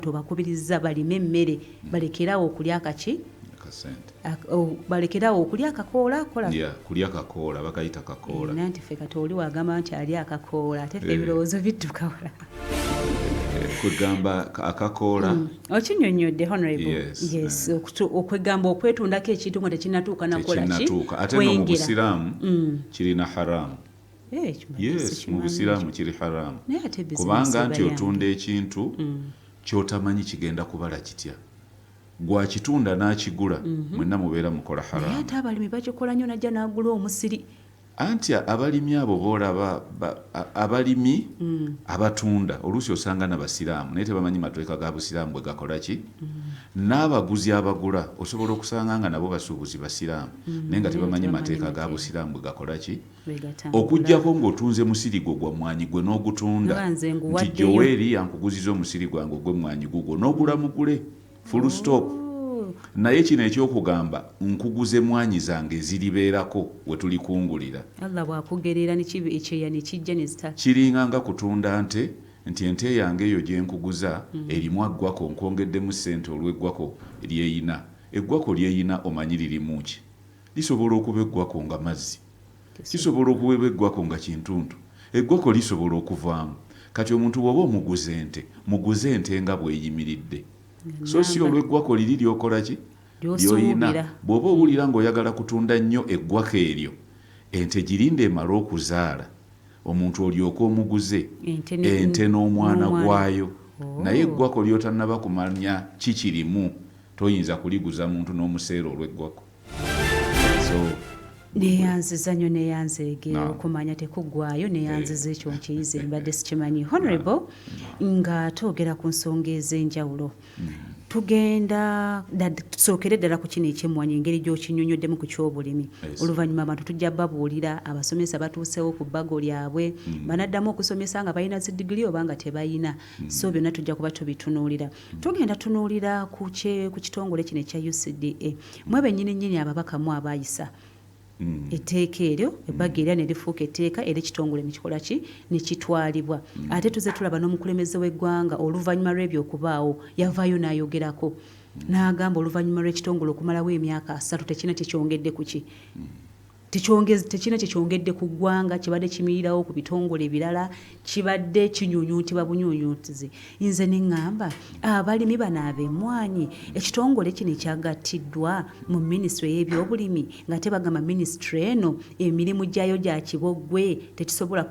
Abantu obakubirizza balime emmere, balekerawo okulya akaki. Akasente. Balekerawo okulya akakoola kola. Yeah, kulya kakoola, bakayita kakoola. Nanti ffe kati oli wagamba nti ali akakoola, ate ffe ebirowoozo bidduka wala. Kwegamba akakoola. Okinyonnyodde, honorable. Yes. Yes, okwegamba okwetundako ekintu nga tekinnatuuka nakola ki? Tekinnatuuka. Ate no mu Kwengera. Busiraamu kirina haramu. Eh, kimanyi, Yes, mu sikimanyi. Busiraamu kiri haramu. Naye ate business Kubanga eba nti yange. otunda ekintu kyotamanyi kigenda kubala kitya, gwakitunda n'akigula, mwenna mubeera mukola Naye haramu. ate abalimi bakikola nnyo, najja n'agula omusiri. Anti abalimi abo boolaba abalimi abatunda oluusi osanga nabasiraamu, naye tebamanyi mateeka ga busiraamu bwe gakola ki. N'abaguzi abagula osobola okusanga nga nabo basuubuzi basiraamu, naye nga naye tebamanyi tebamanyi mateeka ga mateeka. busiraamu bwe gakola ki. Bwe gatambula. Okugjako ng'otunze musiri gwo gwa mwanyi gwe n'ogutunda Nga nze nti nguwaddeyo. Joweeri yankuguziza omusiri gwange ogw'emmwanyi, gugwo n'ogula mugule, full stop. Naye kino ekyokugamba nkuguze mwanyi zange eziribeerako we tulikungulira, Allah bw'akugerera nekiba ekyeya nekijja nezita. Kiringa nga kutunda nte, nti ente yange eyo gye nkuguza erimu aggwako, nkwongeddemu ssente olw'eggwako lyeyina. Eggwako lyeyina omanyi lirimu ki? Lisobola okuba eggwako nga mazzi, kisobola okuba eggwako nga kintuntu, eggwako lisobola okuvaamu. Kati omuntu bw'oba omuguza ente, muguze ente nga bw'eyimiridde, so si Namba. olw'eggwako liri lyokola ki, Ly'osuubira. lyoyina. Bw'oba owulira ng'oyagala kutunda nnyo eggwako eryo, ente girinde emale okuzaala, omuntu olyoke omuguze Ente ente n'omwana n'omwana. gwayo. Naye Oh. eggwako ly'otannaba kumanya kikirimu, toyinza kuliguza muntu n'omuseera olw'eggwako. So Neyanziza nnyo, neyanzeege. Naam. Okumanya tekuggwayo. Neyanziza, ekyo nkiyize, mbadde sikimanyi. Honorable, nga twogera ku nsonga ez'enjawulo, tugenda tusookere ddala ku kino ekyemmwanyi, engeri gy'okinyonyoddemu ku kyobulimi. Oluvannyuma abantu tujja babuulira abasomesa batuusewo ku bbago lyabwe, banaddamu okusomesa nga balina zi digiri oba nga tebalina. So byonna tujja kuba tubitunuulira. Tugenda tunuulira ku kitongole kino ekya UCDA. Mwe bennyini nnyini ababaka mu abaayisa etteeka eryo, ebbaga era ne lifuuka etteeka, era ekitongole ne kikola ki? Ne kitwalibwa. Ate tuze tulaba n'omukulembeze w'eggwanga oluvannyuma lw'ebyo okubaawo yavaayo n'ayogerako n'agamba oluvannyuma lw'ekitongole okumalawo emyaka 30 tekina kyekyongedde ku ki, tekina kyekyongedde ku ggwanga, kibadde kimirirawo ku bitongole ebirala, kibadde kinyunyuntibwa bunyunyuntizi. Nze ne ŋŋamba abalimi bano ab'emmwanyi, ekitongole kino ekyagattiddwa mu minisitule y'ebyobulimi, nga tebagamba minisitule eno emirimu gyayo gya kiboggwe, tekisobola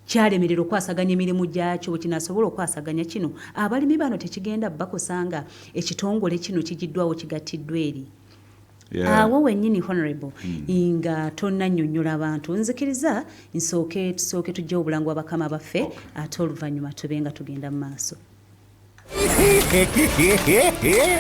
kyalemerera okwasaganya emirimu gyakyo, bwe kinaasobola okwasaganya kino, abalimi bano tekigenda bakosanga ekitongole kino kigiddwawo kigattiddwa eri? Awo wennyini, honorable, nga tonnannyonnyola abantu, nzikiriza nsooke tusooke tujje obulango bwa bakama baffe, ate oluvannyuma tube nga tugenda mu maaso.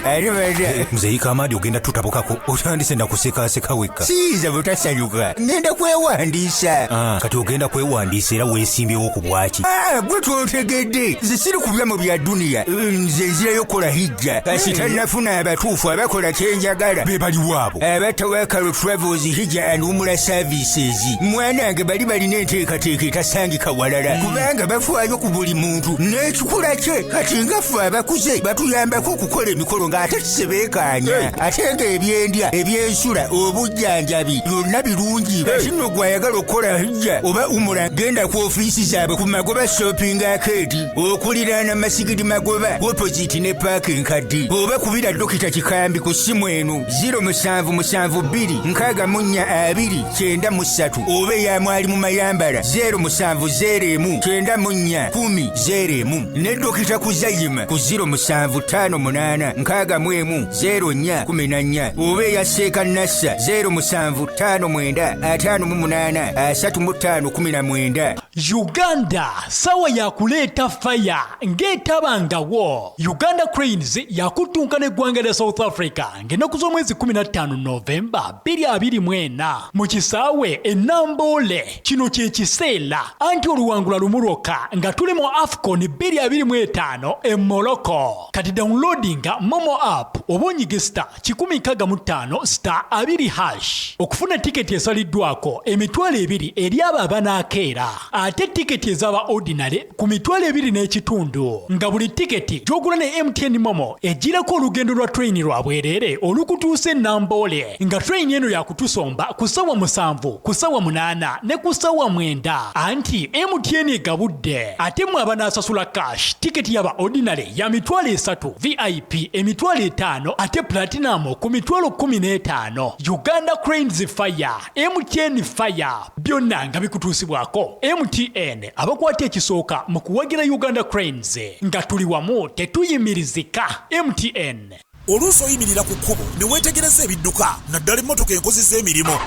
Ate bada. Muzeeyi Kamadi, ogenda tutabukako, otandise nakusekaseka wekka. Siyinza butasanyuka, ngenda kwewandiisa. Ah, kati ogenda kwewandiisa era weesimbyewo ku bwaki? Ah, gwe tontegedde, nze siri kubya mu bya duniya. Nze nzirayo kukola hijja kasi tannafuna abatuufu abakola kyenjagala. Be baliwo abo? Abatawakalo Travels Hijja and Umura Services, mwanange, bali balina enteekateeka etasangika walala, kubanga bafaayo ku buli muntu n'ekikula kye. Kati nga ffe abakuze batuyambako okukola emikolo ng'ate tusebeekaanya, ate ng'ebyendya, ebyensula, obujjanjabi byonna birungi. Kati nno gw'ayagala okukola hijja oba umura, genda ku ofiisi zaabwe ku Magoba Shopping Arcade okuliraana Masigidi Magoba, opposite ne paaka enkadde, oba kubira Dokita Kikambi ku ssimu eno 0772 64 20 93, oba eya Mwalimu Mayambala 0701 94 10 01, ne Dokita Kuzayima ku 0758 61 04 14, oba eya Seeka Nassa 0759 58 35 19. Uganda, sawa yakuleeta fire ng'etabangawo. Uganda Cranes yakuttunka n'eggwanga lya South Africa ng'ennaku z'omwezi 15 Novemba 2024 mu kisaawe enamboole. Kino kye kiseera anti oluwangula lumu lwokka nga tuli mu AFCON 2025 e Morocco. Kati downloadinga MoMo app oba onyige *165*2# okufuna tiketi esaliddwako 2000 eri abo abanaakeera. Ate tiketi ez'aba ordinary ku mitwalo ebiri n'ekitundu, nga buli tiketi gy'ogula ne MTN MoMo egirako olugendo lwa train lwa bwereere olukutuusa e Namboole, nga train eno yakutusomba ku ssaawa 7, ku ssaawa 8 ne ku ssaawa 9. Anti MTN egabudde. Ate mmwe abanaasasula cash, tiketi y'aba ordinary ya mitwalo 3, VIP emitwalo 5, ate platinum ku mitwalo 15. Uganda Cranes Fire, MTN Fire, byonna nga bikutuusibwako MTN, abakwata ekisooka mu kuwagira Uganda Cranes. Nga tuli wamu tetuyimirizika. MTN. Oluusi oyimirira ku kkubo ne weetegereza ebidduka, naddala emmotoka enkozi z'emirimu.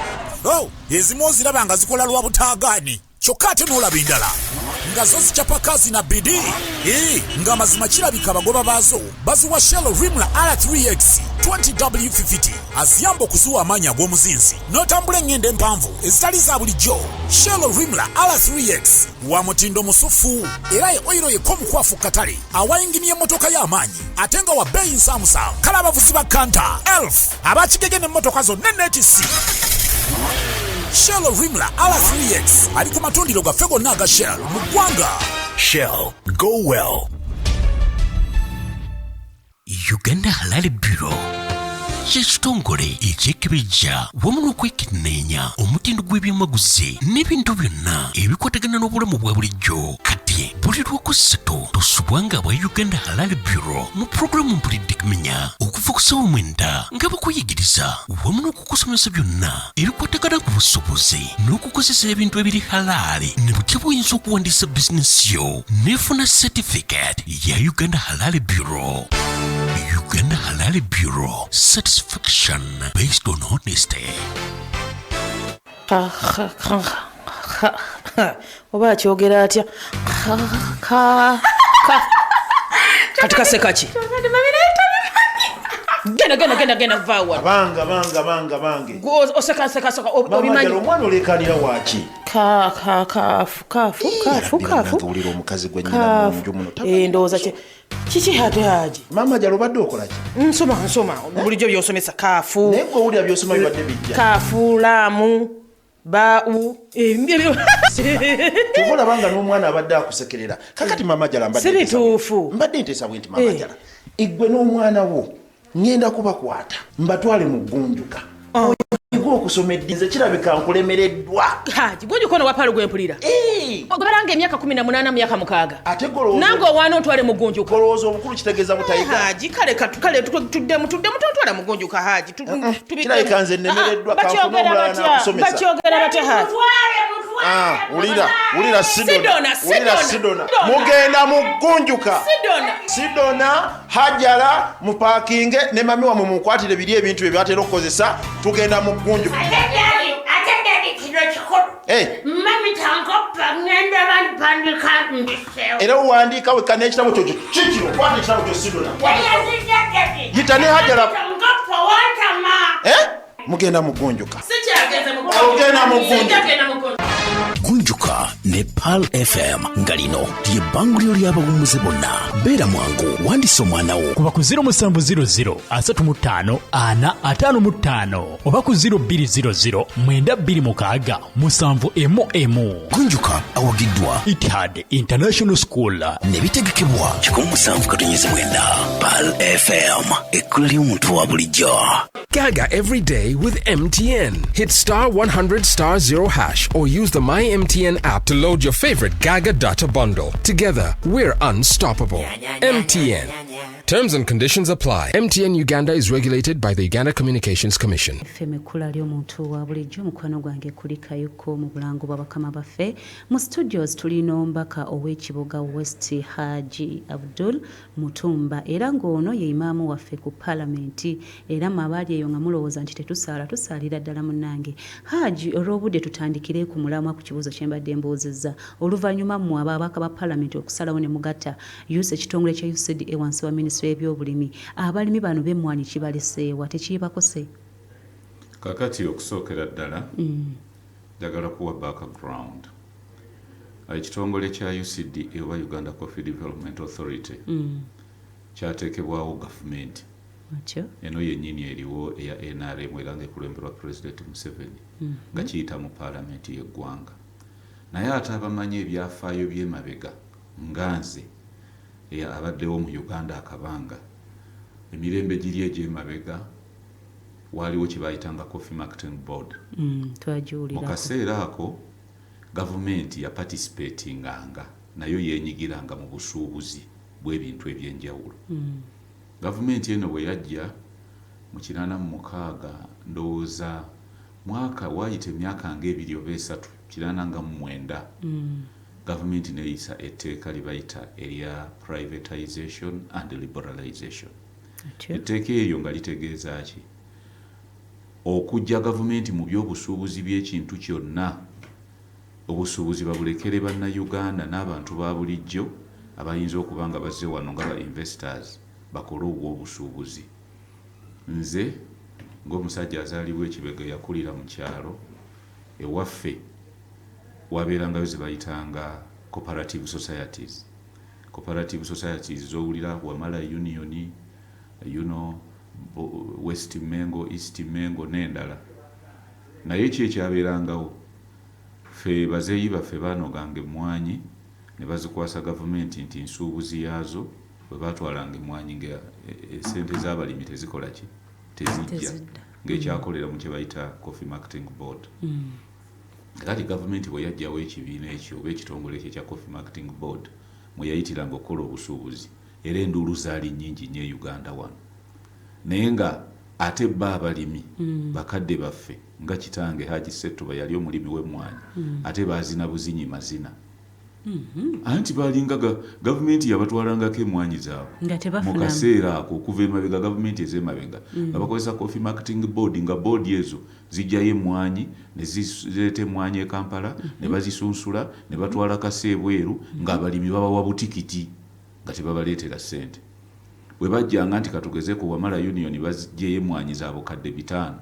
Oh, ezimu oziraba nga zikola lwa butaagaani, kyokka ate n'olaba endala nga zo zikyapa kazi na bidi. Ng'amazima kirabika abagoba baazo baziwa Shell Rimula R3X 20W50 aziyamba okuziwa amaanyi ag'omuzinzi n'otambula eŋŋendo empanvu ezitali za bulijjo. Shell Rimula R3X wa mutindo musufu, era ye oyiro yekka omukwafu katale awa yingini y'emmotoka y'amaanyi ate nga wa bbeeyi nsaamusaamu. Kale abavuzi ba Canter, Elf, abakigege n'emmotoka zonna eneetisi, Shell Rimula R3X ali ku matundiro gaffe gonna aga Shell mu ggwanga. Shell, go well. Uganda Halal Bureau kyekitongole ekyekebejja wamu n'okwekenneenya omutindo gw'ebyamaguzi n'ebintu byonna ebikwatagana n'obulamu bwa bulijjo. Kati buli Lwokusatu tosubwanga abwa Uganda Halal Bureau mu pulogulaamu Mpulidde Kumenya okuva ku ssaawa 9, nga bakuyigiriza wamu n'okukusomesa byonna ebikwatagana ku busuubuzi n'okukozesa ebintu ebiri halaali, ne butya bw'oyinza okuwandiisa bizinesi yo n'efuna certificate ya Uganda Halal Bureau. Uganda Halal Bureau, satisfaction based on honesty. Ka, ka, ka, ka, ka. Oba akyogera atya? Ka, ka, ka. Kati kaseka ki? Genda, genda, genda, genda, va wano. Bange, bange, bange, bange. Gwe oseka, seka, seka, Mama obimanyi. Jalo, omwana olekanira waaki? Ka, ka, kafu, kafu, kafu, kafu. Owulira omukazi gwe nnyina mu nju muno. Kafu. Ndowooza ki? Kiki ate Haji? Mama Jalo, obadde okola ki? Nsoma, nsoma. Bulijjo by'osomesa kaafu. Naye gwe owulira by'osoma bibadde bijja. Kaafu, laamu, baau. Kyova olaba nga n'omwana abadde akusekerera. Kakati Mama Jalo, mbadde Si bituufu. Mbadde nteesa bwe nti, Mama Jalo, iggwe n'omwana wo ŋŋenda kubakwata mbatwale mu ggunjuka. Oyige okusoma eddiini. Nze kirabika nkulemereddwa. Haji, gunjuka ono wapaalo gwe mpulira. Ogobala emyaka 18, myaka 6. Ate golowooza Nange owaana ontwale mu gunjuka. Golowooza obukulu kitegeeza butayiga. Haji, kale kale tuddemu, tuddemu, tontwala mu gunjuka, Haji. Kirabika nze nnemereddwa, kanfune Bakyogera omulala batya? n'akusomesa. Bakyogera batya, Haji? Wulira, wulira Sidona, Sidona, wulira Sidona, Sidona. Sidona. Mugenda mu gunjuka. Sidona. Sidona, Hajara, mupaakinge ne mami wammwe, mumukwatire biri ebintu bye byatera okukozesa, tugenda mu gunjuka. Ate daddy, kino kikulu. Mami tankoppa, ŋŋenda bampandika mbiseewo. Era owandiika wekka n'ekitabo kyo kikiro, kwata ekitabo kyo, Sidona. Yayazizza daddy. Yita ne Hajara. Tankoppa wantama. Mugenda mu gunjuka. Sikyagenda mu Ogenda mu gunjuka. Sikyagenda mu gunjuka. Gunjuka ne Pearl FM, nga lino lye bbanguliro ly'abawummuze bonna. Beera mwangu, wandisa omwana wo. Kuba ku 0700 35 4 55 oba ku 0200 926 7 emu emu. Gunjuka awagiddwa Itihad International School ne bitegekebwa 107.9 Pearl FM, ekkula ly'omuntu wa bulijjo. Gaga every day with MTN. Hit star 100 star 0 hash or use the My MTN app to load your favorite Gaga data bundle. Together, we're unstoppable. MTN. Terms and conditions apply. MTN Uganda is regulated by the Uganda Communications Commission. FM, ekkula ly'omuntu wa bulijjo. Mukwano gwange, kulikayoko mu bulango bwa bakama baffe. Mu studios tulina omubaka ow'Ekiboga West, Haji Abdul Mutumba, era ng'ono ye imaamu waffe ku paalamenti. Era mwe abaali eyo nga mulowooza nti tetusaala, tusaalira ddala. Munnange Haji, olw'obudde tutandikire ku mulamwa, ku kibuuzo kye mbadde mbuuzizza. Oluvannyuma mmwe ababaka ba paalamenti okusalawo ne mugatta ekitongole kya UCDA wansi wa minisitule y'ebyobulimi, abalimi bano b'emmwanyi kibaleseewa? Tekibakose? Kakati okusookera ddala njagala kuwa background. Ekitongole kya UCDA oba Uganda Coffee Development Authority kyateekebwawo gavumenti Otyo. eno yennyini eriwo eya NRM, era nga ekulemberwa President Museveni, nga kiyita mu paalamenti y'eggwanga. Naye ate abamanyi ebyafaayo by'emabega nga nze abaddewo mu Uganda akabanga, emirembe giri egy'emabega waaliwo kye bayitanga Coffee Marketing Board. Mu Twagiwulirako. kaseera ako gavumenti yaparticipatinganga, nayo yenyigiranga mu busuubuzi bw'ebintu ebyenjawulo. Gavumenti eno bwe yajja mu 86, ndowooza mwaka waayita emyaka nga 2 oba 3, 89, gavumenti neyisa etteeka lye bayita erya privatization and liberalization. Etteeka eryo nga litegeeza ki? Okujja gavumenti mu byobusuubuzi by'ekintu kyonna, obusuubuzi babulekere Bannayuganda n'abantu ba bulijjo abayinza okuba nga bazze wano nga ba investors, bakole obwobusuubuzi. Nze ng'omusajja azaalibwa Ekibega, yakulira mu kyalo, ewaffe wabeerangayo ze bayitanga cooperative societies. Cooperative societies zowulira, Wamala Union, West Mengo, East Mengo n'endala. Naye ki ekyabeerangawo? Ffe bazeeyi baffe baanoganga emmwanyi ne bazikwasa gavumenti nti nsuubuzi yaazo. Bwe batwalanga emmwanyi nga esente z'abalimi tezikola ki? Tezijja. Tezidda. Ng'ekyakolera mu kye bayita Coffee Marketing Board. Kati gavumenti bwe yajjawo ekibiina ekyo oba ekitongole ekyo ekya Coffee Marketing Board mwe yayitiranga okukola obusuubuzi, era enduulu zaali nnyingi nnyo e Uganda wano. Naye nga ate ba abalimi, bakadde baffe nga kitange Haji Settuba yali omulimi w'emmwanyi, ate baazina buzinyi mazina. Anti balinga gavumenti yabatwalangako emmwanyi zaabwe Nga mu tebafunamu. kaseera ako okuva emabega, gavumenti ez'emabega, nga bakozesa Coffee Marketing Board, nga boodi ezo zijjayo emmwanyi ne zireeta emmwanyi e Kampala ne bazisunsula ne batwala kase ebweru, ng'abalimi babawa butikiti nga tebabaleetera ssente. Bwe bajjanga nti katugeze ku Wamala Union bazigyeyo emmwanyi za 5,000,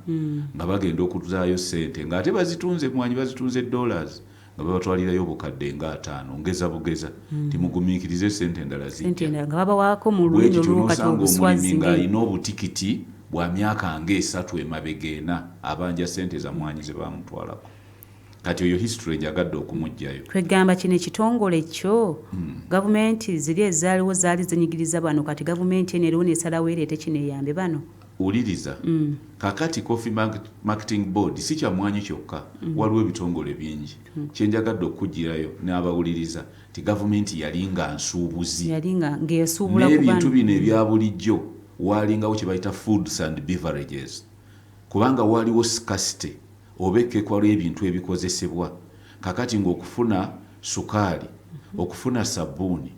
nga bagenda okuzaayo ssente ng'ate bazitunze, emmwanyi bazitunze dollars, nga babatwalirayo 50,000, ngeza bugeza, timugumiikirize, ssente endala Sente zijja. endala nga babawaako mu lulimi Bwekityo olwokati n'osanga obuswazi omulimi ng'alina obutikiti bwa myaka nga 3 emabega, 4, abanja ssente za mwanyi ze bamutwalako. Kati oyo history njagadde okumuggyayo. Kwegamba kino ekitongole kyo gavumenti ziri ezaaliwo zaali zinyigiriza bano. Kati gavumenti eno eriwo nesalawo ereete kino eyambe bano. Wuliriza. Kakati Coffee Marketing Board si kyamwanyi kyokka. Waliwo ebitongole bingi. Kyenjagadde okugirayo n'abawuliriza ti gavumenti yali nga nsuubuzi. Yali nga ng'esuubula ku N'ebintu bano. bino ebya bulijjo, waalingawo kye bayita foods and beverages, kubanga waaliwo scarcity oba ekkekwa lw'ebintu ebikozesebwa. Kakati ng'okufuna sukaali, okufuna sabbuuni,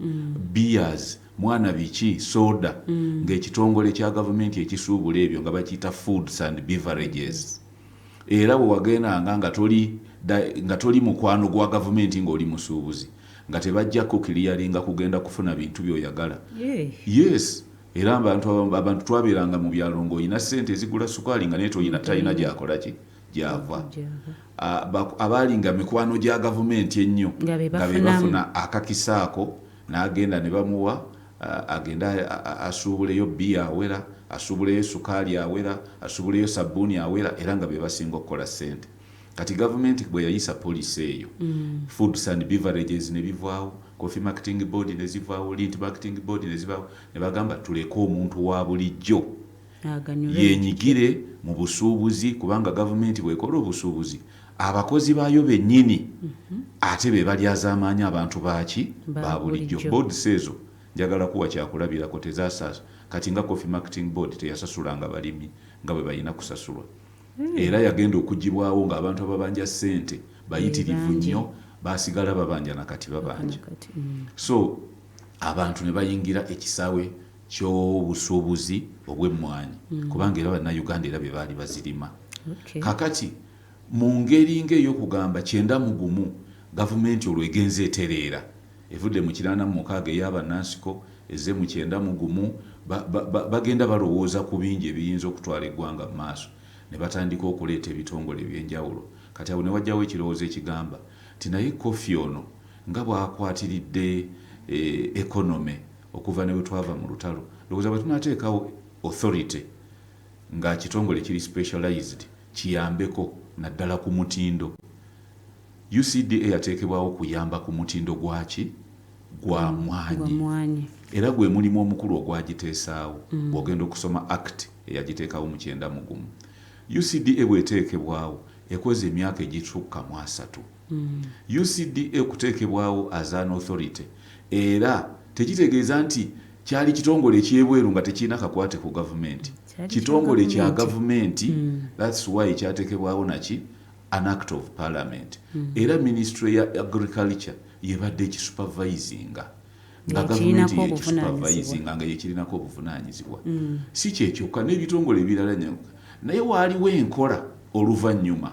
beers, mwana biki, soda, ng'ekitongole kya gavumenti ekisuubula ebyo nga bakiyita foods and beverages. Era bwe wagendanga nga toli mukwano gwa gavumenti, ng'oli musuubuzi, nga tebajja kukiliyaringa kugenda kufuna bintu by'oyagala. Yes, era abantu twabeeranga mu byalo ng'olina ssente ezigula sukaali nga naye toyina, talina gyakola ki, gyava. Abaalinga mikwano gya gavumenti ennyo Nga be nga be bafunamu. bafuna akakisa ako n'agenda ne bamuwa, agende asuubuleyo bbiya awera, asuubuleyo sukaali awera, asuubuleyo sabbuuni awera, era nga be basinga okukola ssente. Kati gavumenti bwe yayisa policy eyo, foods and beverages ne bivaawo, Coffee Marketing Board ne zivaawo, Lint Marketing Board ne zivaawo, ne bagamba tuleke omuntu wa bulijjo aganyulwe yenyigire mu busuubuzi, kubanga gavumenti bwekola obusuubuzi, abakozi baayo bennyini ate be balyazaamaanyi abantu baaki? Ba Ba bulijjo. bulijjo. Boards ezo njagala kuwa kyakulabirako, tezasasa. Kati nga Coffee Marketing Board teyasasulanga balimi nga bwe balina kusasulwa, era yagenda okugibwawo ng'abantu ababanja ssente bayitirivu Bangi. nnyo, basigala babanja, nakati babanja. Kati, So abantu ne bayingira ekisaawe ky'obusuubuzi obw'emmwanyi, kubanga era Bannayuganda era be baali bazirima. Kakati mu ngeri ng'eyokugamba 91, gavumenti olwo egenza etereera, evudde mu 86 ey'abannansiko, ezze mu 91, bagenda balowooza ku bingi ebiyinza okutwala eggwanga mu maaso, ne batandika okuleeta ebitongole ebyenjawulo. Kati awo ne wajjawo ekirowoozo ekigamba nti naye coffee ono nga bw'akwatiridde economy okuva ne bwe twava mu lutalo, ndowooza bwe tunateekawo authority nga kitongole kiri specialized kiyambeko naddala ku mutindo. UCDA yateekebwawo kuyamba ku mutindo gwaki? Gwa mwanyi. Mwanyi. Era gwe mulimu omukulu ogwagiteesaawo. Bw'ogenda okusoma act eyagiteekawo mu 91, UCDA bw'eteekebwawo ekoze emyaka egisukka mu 30. UCDA okuteekebwawo as an authority, era tekitegeeza nti kyali kitongole ekyebweru nga tekirina kakwate ku gavumenti. Kyali Kitongole kya kya gavumenti. That's why kyateekebwawo naki? An act of parliament. Era ministry ya agriculture yebadde ekisupervisinga, nga gavumenti Yekirinako yekisupervisinga, nga yekirinako obuvunaanyizibwa. Si kyekyokka, n'ebitongole ebirala nnyo. Naye waaliwo enkola oluvannyuma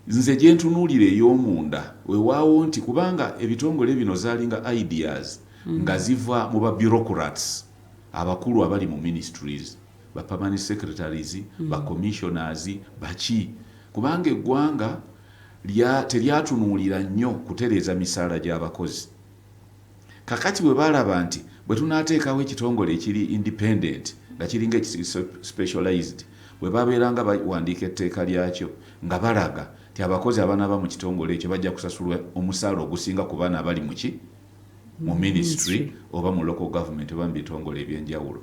nze gye ntunuulira ey'omunda, weewaawo nti kubanga ebitongole bino zaalinga ideas nga ziva mu ba bureaucrats abakulu abali mu ministries, ba permanent secretaries, ba commissioners, baki, kubanga eggwanga teryatunuulira nnyo kutereeza misaala gy'abakozi. Kakati bwe balaba nti bwe tunaateekawo ekitongole ekiri independent, nga kiringa ekiri specialized, bwe babeera nga bawandiika etteeka lyakyo nga balaga nti abakozi abanaaba mu kitongole ekyo bajja kusasulwa omusaala ogusinga ku baana abali muki? Mu ministry oba mu local government oba mu bitongole ebyenjawulo.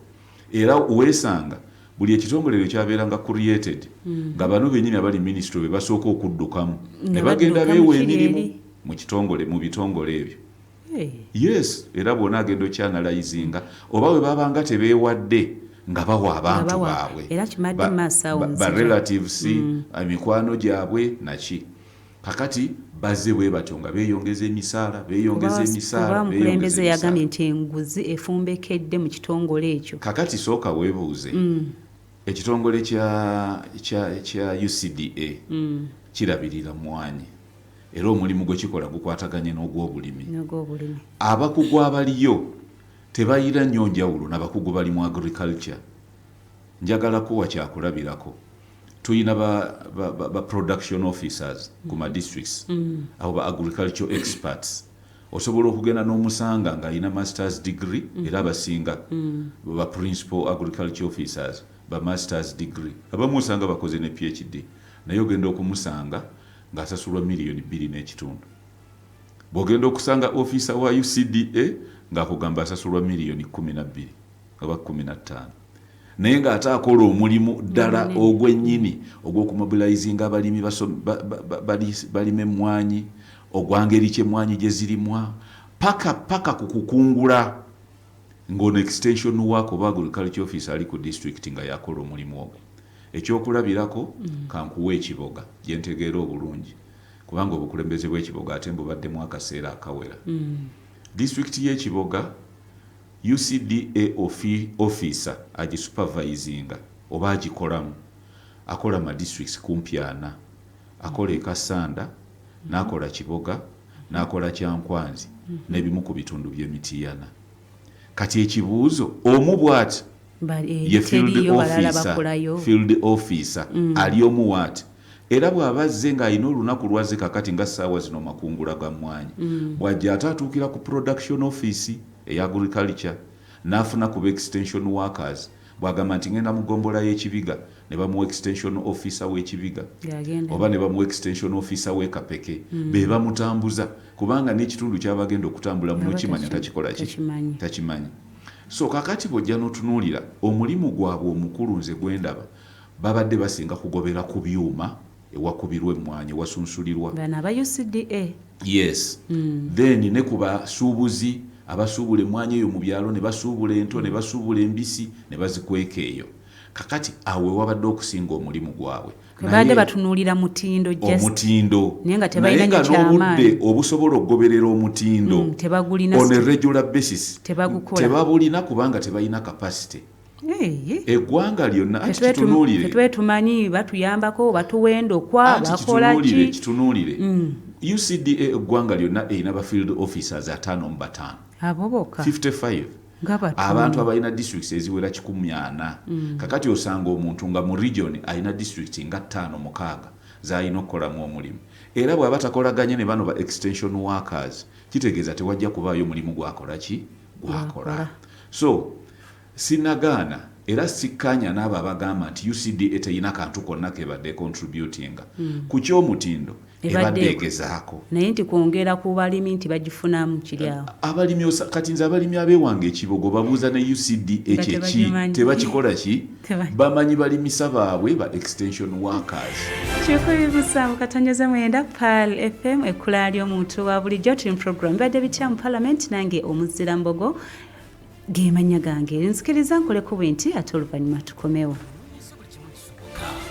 Era weesanga buli ekitongole lwe kyabeeranga created, nga bano bennyini abali ministry be basooka okuddukamu Nga ne bagenda badduka mu beewa kiri emirimu eri. mu kitongole, mu bitongole ebyo. Yes, era bwona agenda okyanalizinga oba bwe babanga tebeewadde, nga bawa abantu baabwe. Era kimadde maaso awo ba nzija. relatives, emikwano gyabwe naki. Kakati bazze bwe batyo nga beeyongeza emisaala, beeyongeza Kuba emisaala, omukulembeze beeyongeza emisaala. yagambye nti enguzi efumbekedde mu kitongole ekyo. Kakati sooka weebuuze, ekitongole kya UCDA kirabirira mwanyi, era omulimu gwe kikola gukwataganye n'ogw'obulimi. N'ogwobulimi. Abakugu abaliyo tebayina nnyo njawulo nabakugu bali mu agriculture. Njagala kuwa kyakulabirako, tuyina ba production officers ku ma districts, abo ba agriculture experts. Osobola okugenda n'omusanga ng'alina masters degree, era abasinga ba principal agriculture officers ba masters degree, abamu osanga bakoze ne PhD, naye ogenda okumusanga ng'asasulwa miliyoni 2.5. Bw'ogenda okusanga ofiisa wa UCDA ng'akugamba asasulwa miliyoni 12 oba 15, naye ng'ate akola omulimu ddala Omunene. ogw'ennyini ogw'okumobilizinga abalimi balime emmwanyi, ogwangeri kyemmwanyi gye zirimwa, paka paka ku kukungula, ng'ono extension work oba agriculture officer ali ku district nga yakola omulimu ogwo. Ekyokulabirako, kankuwa ekiboga gye ntegeera obulungi, kubanga obukulembeze bw'ekiboga ate mbubaddemu akaseera akawera. Disitulikiti y'ekiboga, UCDA officer agisupervisinga oba agikolamu akola ma districts kumpi ana: akola e Kassanda, n'akola Kiboga, n'akola Kyankwanzi n'ebimu ku bitundu by'emitiyana. Kati ekibuuzo, omu bw'ati ye field Teriyo balala officer, bakolayo? field officer ali omu waati. Era bw'aba azze ng'alina olunaku lwazze, kakati nga ssaawa zino makungula ga mmwanyi, bw'ajja ate atuukira ku production office eya agriculture n'afuna ku extension workers. Bw'agamba nti ngenda mu gombola y'ekibiga, ne bamuwa extension officer w'ekibiga Yagenda. oba ne bamuwa extension officer w'e Kapeke, be bamutambuza, kubanga n'ekitundu kyabagenda okutambula muno Aba kimanya takikola ki? Takimanyi. Takimanyi. So kakati bw'ojja n'otunuulira omulimu gwabwe omukulu, nze gwendaba babadde basinga kugobera ku byuma ewakubirwa emmwanyi, ewasunsulirwa. Bano aba UCDA? Yes. Then ne ku basuubuzi abasuubula emmwanyi eyo mu byalo, ne basuubula ento, ne basuubula embisi, ne bazikweka eyo. Kakati awo wewabadde okusinga omulimu gwabwe. Babadde Naye batunuulira mutindo just. Omutindo. Naye nga tebalina Naye nga nnyo n'obudde kyamaanyi. obusobola okugoberera omutindo Tebagulina. on a regular basis Tebagukola. tebabulina, kubanga tebalina capacity. Eggwanga lyonna anti kitunuulire. Fetwe tumanyi batuyambako, batuwa endokwa, Anti bakola kitunuulire, ki? kitunuulire, UCDA eggwanga lyonna erina ba field officers 55. Abo bokka? 55. Nga batono. Abantu abalina districts eziwera 400. Kakati osanga omuntu nga mu region alina district nga ttaano, mukaaga zalina okukolamu omulimu, era bw'aba takolaganye ne bano ba extension workers, kitegeeza tewajja kubaayo mulimu gwakola ki? Gwakola. So sinagaana era sikkaanya n'abo abagamba nti UCDA terina kantu konna kebadde contributinga ku ky'omutindo. Ebadde egezaako. Naye nti kwongera ku balimi nti bagifunamu kiri awo. Abalimi kati nze abalimi abeewange ekibogo babuuza ne UCDA Nga kyeki, tebagimanyi. Tebakikola ki, bamanyi balimisa baabwe ba extension workers. 107.9 Pearl FM, ekkula ly'omuntu wa bulijjo. Tuli mu program bibadde bitya mu parliament, nange Omuzira Mbogo ge mannya gange. Nzikiriza nkoleko bwe nti ate oluvannyuma tukomewo.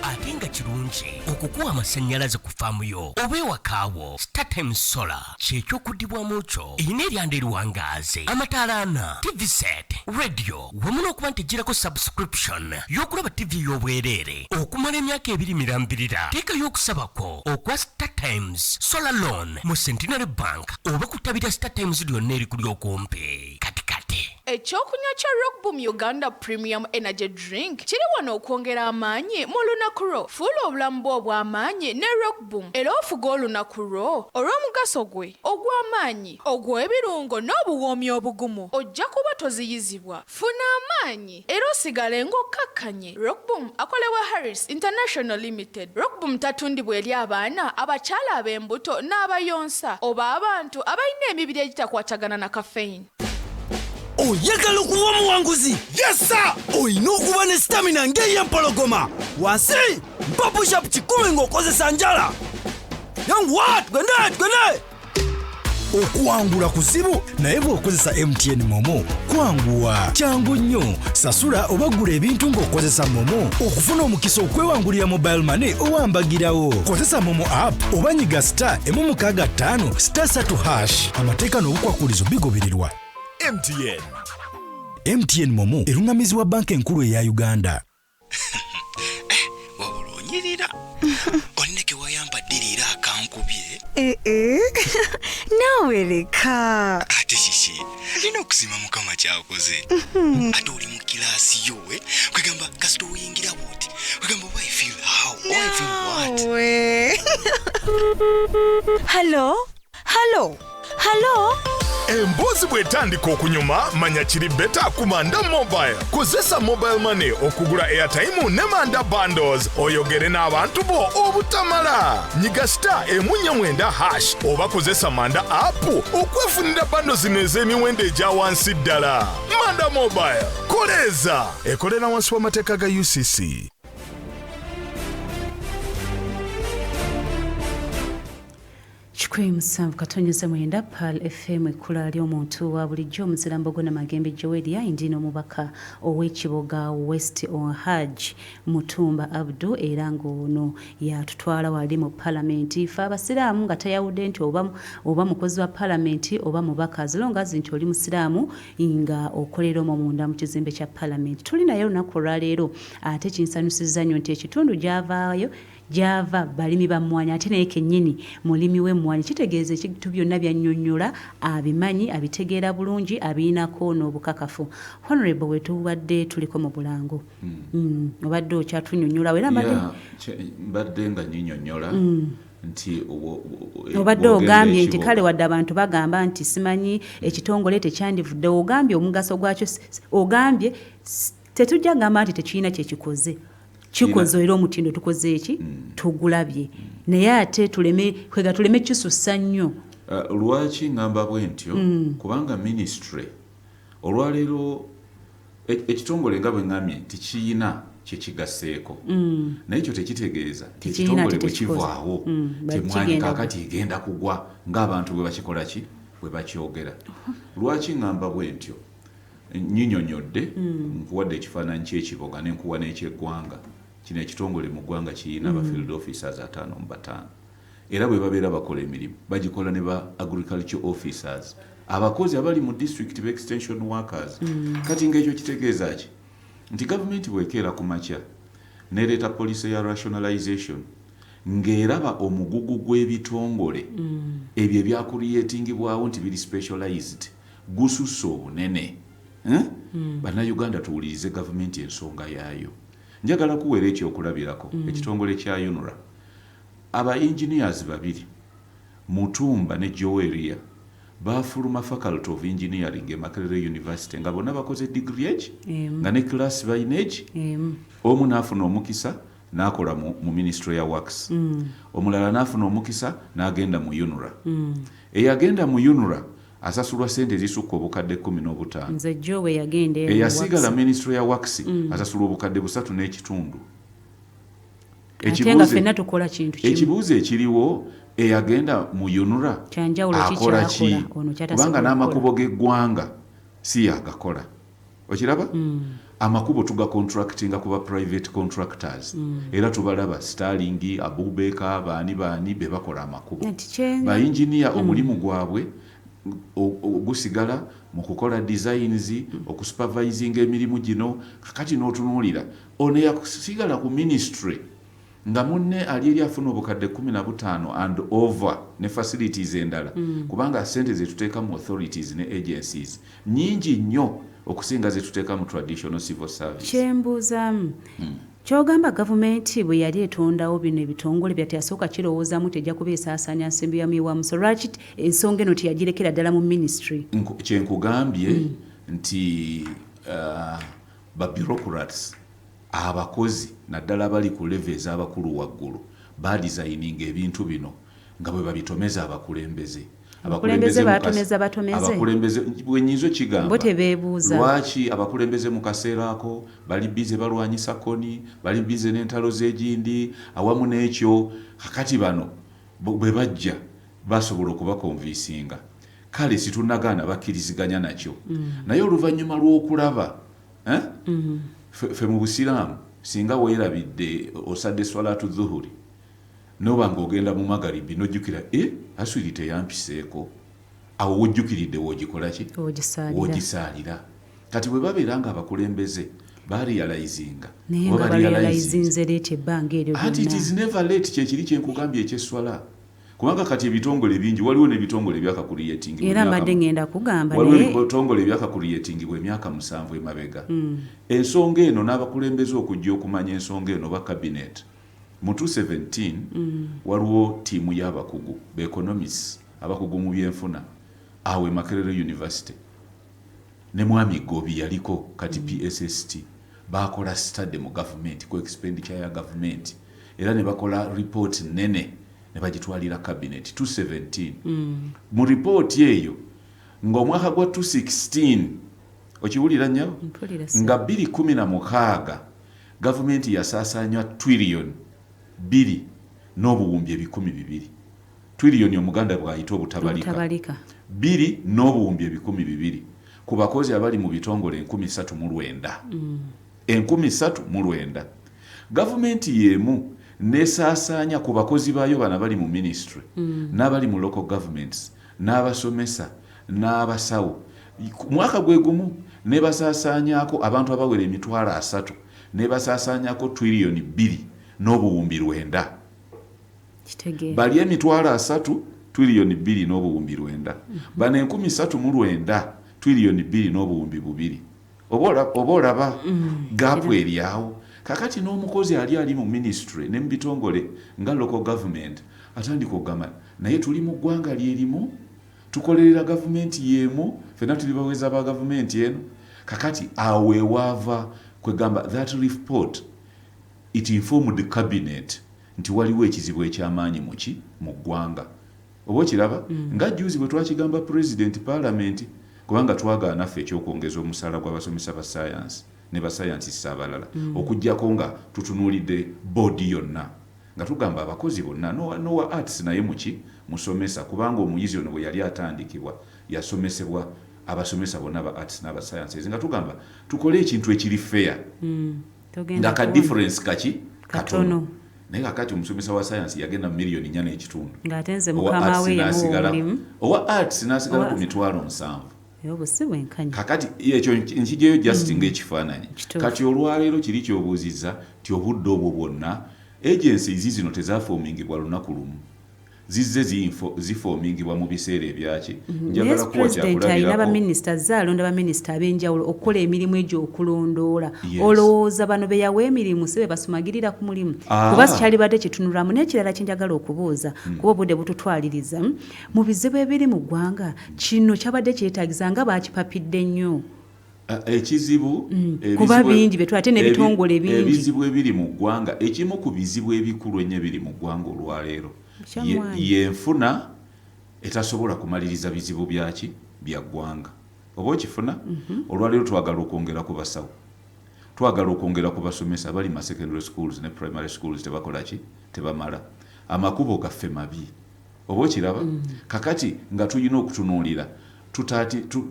Ate nga kirungi okukuwa amasannyalaze ku faamu yo oba ewakaawo. StarTimes Solar kyekyokuddibwamu kyo. Erina eryanda eriwangaaze, amataala ana, TV set, radio, wamu n'okuba nti ejjirako subscription y'okulaba TV y'obwereere okumala emyaka 2 mirambirira. Teekayo okusaba kwo okwa StarTimes Solar Loan mu Centenary Bank oba ku ttabi lya StarTimes lyonna erikuli okumpi kati kati. Ekyokunywa kya Rockboom Uganda Premium Energy Drink kiri wano okwongera amaanyi mu lunaku lwo. Fuula obulamu bwo obw'amaanyi ne Rockboom era ofuge olunaku lwo olw'omugaso gwe ogw'amaanyi ogw'ebirungo n'obuwoomi obugumu. Ojja kuba toziyizibwa. Funa amaanyi era osigale ng'okkakkanye. Rockboom akolebwa Harris International Limited. Rockboom tatundibwa eri abaana, abakyala ab'embuto n'abayonsa oba abantu abalina emibiri egitakwatagana na caffeine. Oyagala okuba omuwanguzi? Yesa, olina okuba ne stamina ng'ey'empologoma. Wansi, mpa pushup 100 ng'okozesa njala. Yanguwa, tugende tugende. Okuwangula kuzibu, naye bw'okozesa MTN MoMo kwanguwa, kyangu nnyo. Sasula oba gula ebintu ng'okozesa MoMo okufuna omukisa okwewangulira mobile money owambagirawo. Kozesa MoMo app oba nyiga *165*3#. Amateeka n'obukwakulizo bigobererwa. MTN. MTN MoMo eruŋŋamizibwa Banka Enkulu eya Uganda. Wabula onyirira, olina ke wayambadde leero akankubye. Ee, naawe leka. Ate kiki? Nina okusiima Mukama kyakoze. Ate oli mu kiraasi yo, we kwegamba kasita oyingira bwoti, kwegamba oba I feel how or I feel what. Naawe, hello, hello, hello. Emboozi bw'etandika okunyuma, manya kiri better ku Manda Mobile. Kozesa mobile money okugula airtime ne Manda bundles oyogere n'abantu bo obutamala. Nyiga *149# oba kozesa Manda app okwefunira bundle zino ez'emiwendo egya wansi ddala. Manda Mobile, koleeza. Ekolera wansi w'amateeka ga UCC. 107.9 Pearl FM, ekkula ly'omuntu wa bulijjo. Omuzira Mbogo na Magembe Joweria. Ndi n'omubaka ow'Ekiboga West, Haj Mutumba Abdu, era ng'ono yatutwala wali mu palamenti. Fe abasiraamu nga tayawudde nti oba mukozi wa palamenti oba mubaka, as long as nti oli musiraamu nga okolera omwo munda mu kizimbe kya palamenti. Tuli naye olunaku olwaleero, ate kinsanyusizza nnyo nti ekitundu gyavaayo gyava balimi ba mmwanyi, ate naye kennyini mulimi w'emmwanyi. Kitegeeza ebintu byonna byannyonnyola abimanyi, abitegeera bulungi, abirinako n'obukakafu. Honorable, we tubadde tuliko mu bulango, obadde okyatunnyonnyola era mbadde Yeah, mbadde nga nyinyonnyola nti obadde bw'ogenda ogambye nti ekibuga. Kale wadde abantu bagamba nti simanyi ekitongole tekyandivuddewo, ogambye omugaso gwakyo ogambye tetujja gamba nti tekirina kyekikoze. Kikoze, era omutindo tukoze eki, tugulabye, naye ate tuleme kwega, tuleme kisussa nnyo. Lwaki ŋŋamba bwe ntyo? Kubanga ministry olwaleero ekitongole nga bwe ŋŋambye nti kiyina kyekigasseeko, naye ekyo tekitegeeza nti Tekirina ekitongole ate bwe tekikoze. kivaawo temwanyi kigenda kaakati egenda kugwa ng'abantu bwe bakikola ki, bwe bakyogera. Lwaki ŋŋamba bwe ntyo? Nyinyonyodde, nkuwadde ekifaananyi ky'ekiboga ne nkuwa n'ekyeggwanga. Kino ekitongole mu ggwanga kiyina aba field officers 55, era bwe babeera bakola emirimu bagikola ne ba agriculture officers, abakozi abali mu district, ba extension workers. Kati ngaekyo kitegeeza ki? Nti gavumenti bwekeera ku makya nereeta policy ya rationalization ng'eraba omugugu gw'ebitongole ebyo ebyakuliyetingibwawo nti biri specialized gususse obunene, eh? Bannayuganda tuwulirize gavumenti ensonga yaayo. Njagala kuweera ekyokulabirako. Ekitongole kya UNRA, aba engineers babiri, Mutumba ne Joeria, bafuluma Faculty of Engineering e Makerere University nga bonna bakoze degree egi Emu. nga ne class balina egi Emu. Omu n'afuna omukisa N'akola mu ministry ya works. Omulala n'afuna omukisa n'agenda mu UNRA. Eyagenda mu UNRA asasulwa sente ezisukka obukadde 15. Nze jjo we yagenda ero mu Eyasigala works. ministry ya works asasulwa obukadde 3.5. Ate nga ffenna tukola kintu kimu. Ekibuuzo ekiriwo, eyagenda mu UNRA Kyanjawulo ki akola ki? kyakola ono kyatasobola Kubanga n'amakubo kukola? g'eggwanga si yagakola, okiraba? Amakubo tugacontractinga kuba private contractors. Era tubalaba Starling, Abubeka, baani baani be bakola amakubo. Nti Bayinginiya omulimu gwabwe gusigala mu kukola designs, okusupervisinga emirimu gino. Kakati n'otunuulira ono yasigala ku ministry nga munne ali eri afuna obukadde 15 and over ne facilities endala. Kubanga sente zetuteeka mu authorities ne agencies nyingi nnyo okusinga zetuteeka mu traditional civil service. Kyembuuzaamu, kyogamba gavumenti bwe yali etondawo bino ebitongole bya teyasooka kirowoozaamu tejja kuba esaasaanya nsimbi ya muyiwa musolo? Lwaki ensonga eno teyagirekera ddala mu ministry? Kyenkugambye nti ba bureaucrats, abakozi naddala abali ku level ez'abakulu waggulu, badesigninga ebintu bino nga bwe babitomeza abakulembeze. Abakulembeze batomeza batomeze? Abakulembeze bwenyinza okigamba. Bo tebeebuuza? Lwaki abakulembeze mu kaseera ako bali busy balwanyisa Kony, bali busy n'entalo z'egindi awamu n'ekyo? Kakati bano bwe bajja basobola okubaconvincinga. Kale situnagaana, bakkiriziganya nakyo. Naye oluvannyuma lw'okulaba, eh? Ffe mu busiraamu, singa weerabidde osadde swalatu dhuhuri, noba ng'ogenda mu magaribi n'ojjukira, e aswiri teyampiseeko, awo wojjukiridde woogikola ki? Ogisaalira. Wogisaalira. Kati bwe babeera nga abakulembeze barealizinga Naye oba nga barealizinze late ebbanga eryo Ati it is lyonna. never late. Kyekiri kyenkugambye ekyeswala, kubanga kati ebitongole bingi, waliwo n'ebitongole ebyakacreatingibwa Era mbadde ngenda kugamba waliwo naye ebitongole ebyakacreatingibwa emyaka 7 emabega. Ensonga eno n'abakulembeze okujja okumanya ensonga eno ba cabinet mu 217, waliwo ttiimu y'abakugu beeconomists, abakugu mu byenfuna awo e Makerere University, ne mwami Gobi yaliko kati PSST, bakola study mu gavumenti ku expenditure ya gavumenti, era ne bakola report nene ne bagitwalira cabinet 217. Mu ripooti eyo ng'omwaka gwa 216, okiwulira nnyabo? Mpulira, sir. Nga 216 gavumenti yasaasaanya trillion 2 n'obuwumbi 200,000. Trillion omuganda bw'ayita obutabalika. Obutabalika. 2 n'obuwumbi 200,000 ku bakozi abali mu bitongole 3900. 3900. Gavumenti y'emu nesaasaanya ku bakozi baayo bano abali mu ministry n'abali mu local governments n'abasomesa n'abasawo, ku mwaka gwe gumu nebasaasaanyako abantu abawera 300,000, nebasaasaanyako triliyoni 2 n'obuwumbi 900. Kitegeera. Bali 300,000, triliyoni 2 n'obuwumbi 900. Bano 3900, triliyoni 2 n'obuwumbi 2. Oba olaba gap eryawo. Kakati n'omukozi ali mu ministry ne mu bitongole nga local government atandika okugamba, naye tuli mu ggwanga lyerimu, tukolerera gavumenti y'emu, fenna tuli baweza ba gavumenti eno. Kakati awo ewaava kwegamba that report, it informed the cabinet nti waliwo ekizibu ekyamaanyi muki mu ggwanga. Oba okiraba? Nga juzi bwe twakigamba president, parliament, kubanga twagaana ffe ekyokwongeza omusaala gw'abasomesa ba science ne bascientists abalala, okugjako nga tutunuulidde boodi yonna, nga tugamba abakozi bonna nowa arts naye muki musomesa, kubanga omuyizi ono bwe yali atandikibwa yasomesebwa abasomesa bonna ba arts n'abasciences, nga tugamba tukole ekintu ekiri fair, Togenda nga ka kuwona. difference kaki? Katono. Naye kakati omusomesa wa science yagenda mu miliyoni 4.5. Ng'ate nze Owa mukama arts we yamuwa omulimu. Owa arts n'asigala ku 70,000. Era obwo si bwenkanya. Kakati ekyo nkijeyo just ng'ekifaananyi. Kituufu. Kati olwaleero kiri kyobuuzizza nti obudde obwo bwonna agencies zino tezaformingibwa lunaku lumu, zizze ziformingibwa mu biseera ebyaki. Njagala Yes, kuwa president alina kyakulabirako. baminisita, azze alonda baminisita ab'enjawulo okukola emirimu egyo okulondoola. Yes. Olowooza bano be yawa emirimu si be basumagirira ku mulimu? Ah. Kuba sikyalibadde kitunulamu. N'ekirala kyenjagala okubuuza, kuba obudde bututwaliriza, mu bizibu ebiri mu ggwanga, kino kyabadde kyetaagisa nga baakipapidde nnyo? Ekizibu Kuba bingi betwala ate n'ebitongole bingi. Ebizibu ebiri mu ggwanga, ekimu ku bizibu ebikulu ennyo ebiri mu ggwanga olwaleero yenfuna etasobola kumaliriza bizibu byaki bya ggwanga. Oba okifuna? Olwaleero twagala okwongera ku basawo, twagala okwongera ku basomesa bali ma secondary schools ne primary schools, tebakola ki, tebamala. Amakubo gaffe mabi, oba okiraba? Kakati nga tulina okutunuulira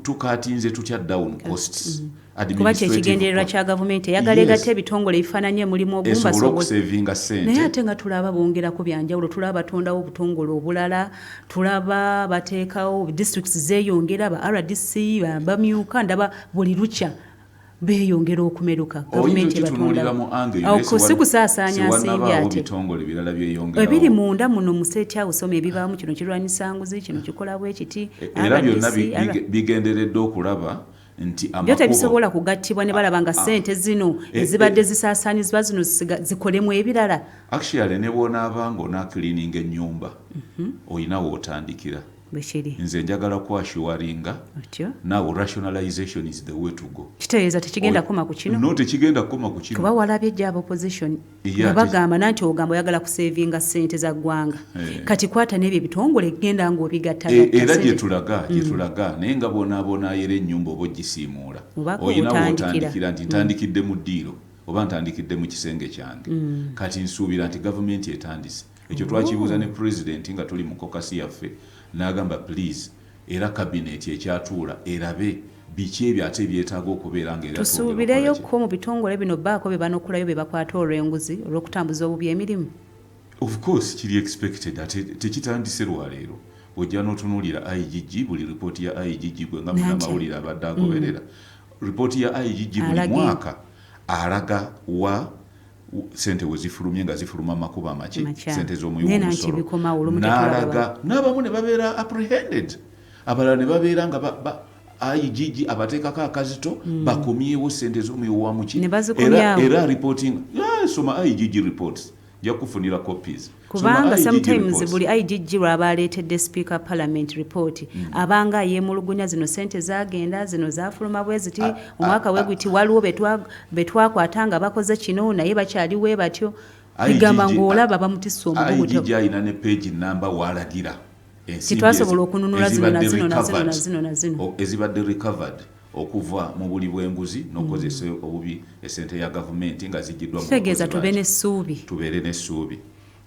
tucuttinze tutya down costs. Kuba kyekigendererwa kya gavumenti, eyagala egatta ebitongole ebifaananye mulimu ogumu esobole okusavinga sente. Naye ate nga tulaba bongerako byanjawulo, tulaba batondawo obutongole obulala, tulaba bateekawo districts zeeyongera, ba RDC bamyuka, ndaba buli lukya beeyongera okumeruka. Gavumenti si kusaasaanya nsimbi, ate bitongole birala byeyongerawo ebiri munda muno mu state house omu ebibaamu, kino kirwanyisa nguzi, kino kikola bwe kiti. Era byonna bigenderedde okulaba nti byo tebisobola kugattibwa ne balaba nga ssente zino ezibadde zisaasaanyizibwa zino zikolemu ebirala. Actually, ne bw'onaaba nga onaacleaninga ennyumba, oyina wootandikira. Bwekiri. Nze njagala kuassuringa now, rationalization is the way to go. Kitegeeza tekigenda kukoma ku kino? No, tekigenda kukoma ku kino. Kuba walabye ejja aba opposition nga bagamba nanti ogamba oyagala kusavinga ssente za ggwanga, kati kwata n'ebyo ebitongole, genda ng'obigatta. Era gyetulaga, gyetulaga, naye nga bw'onaaba ennyumba oba ogisiimuula, oyina wootandikira nti ntandikidde mu ddiiro oba ntandikidde mu kisenge kyange. Kati nsuubira nti gavumenti etandise ekyo. Twakibuuza ne pulezidenti nga tuli mu caucus yaffe, n'agamba please, era kabineti ekyatuula erabe biki ebyo ate ebyetaaga okubeera nga era Tusuubireyo ko mu bitongole bino baako bye banokulayo bye bakwata olw'enguzi, olw'okutambuza obubi emirimu? Of course, kiri expected, ate tekitandise lwaleero. Bw'ojja n'otunuulira IGG, buli ripooti ya IGG, gwe nga munnamawulire abadde agoberera ripooti ya IGG buli mwaka, alaga wa sente we zifulumye, nga zifuluma makubo amaki, sente z'omuwi w'omusolo, n'alaga n'abamu ne babeera apprehended, abalala ne babeera nga IGG abateekako akazito bakomyewo sente z'omuwi wa muki. Era reporting, soma IGG reports, nja kufunira copies. Kubanga sometimes buli IGG lwaba aleetedde speaker parliament report, abanga yeemulugunya, zino sente zagenda, zino zafuluma bwe ziti, omwaka we guti waliwo betwakwata nga bakoze kino, naye bakyaliwe batyo, egamba ng'olaba bamutisse omugugu. IGG alina ne page namba walagira Titwasobola okununula zino na zino na zino na zino na zino. Ezibadde recovered okuva mu buli bw'enguzi n'okukozesa obubi esente ya gavumenti nga zigiddwa. Kitegeeza tube n'essuubi. Tubeere n'essuubi.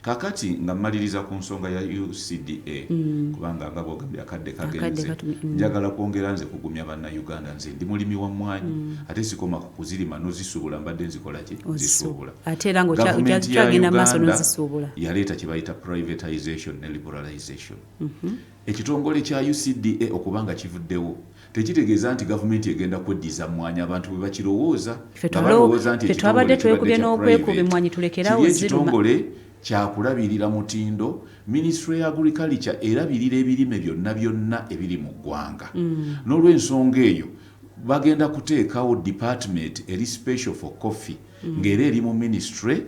Kakati nga mmaliriza ku nsonga ya UCDA, kubanga nga bwogambye akadde kagenze, njagala kwongera nze kugumya Bannayuganda. Nze ndi mulimi wa mmwanyi, ate sikoma ku kuzirima n'ozisuubula, mbadde nzikola ki, zisuubula. Ate era ng'okyagenda maaso n'ozisuubula. Yaleeta kye bayita privatization ne liberalization. Ekitongole kya UCDA okubanga kivuddewo tekitegeeza nti gavumenti egenda kweddiza mmwanyi, abantu bwe bakirowooza. Balowooza nti twabadde twekubye n'okwekuba emmwanyi tulekerawo. Ekitongole kyakulabirira mutindo. Ministry ya agriculture erabirira ebirime byonna byonna ebiri mu ggwanga. N'olwensonga eyo bagenda kuteekawo department eri special for coffee, ng'era eri mu ministry.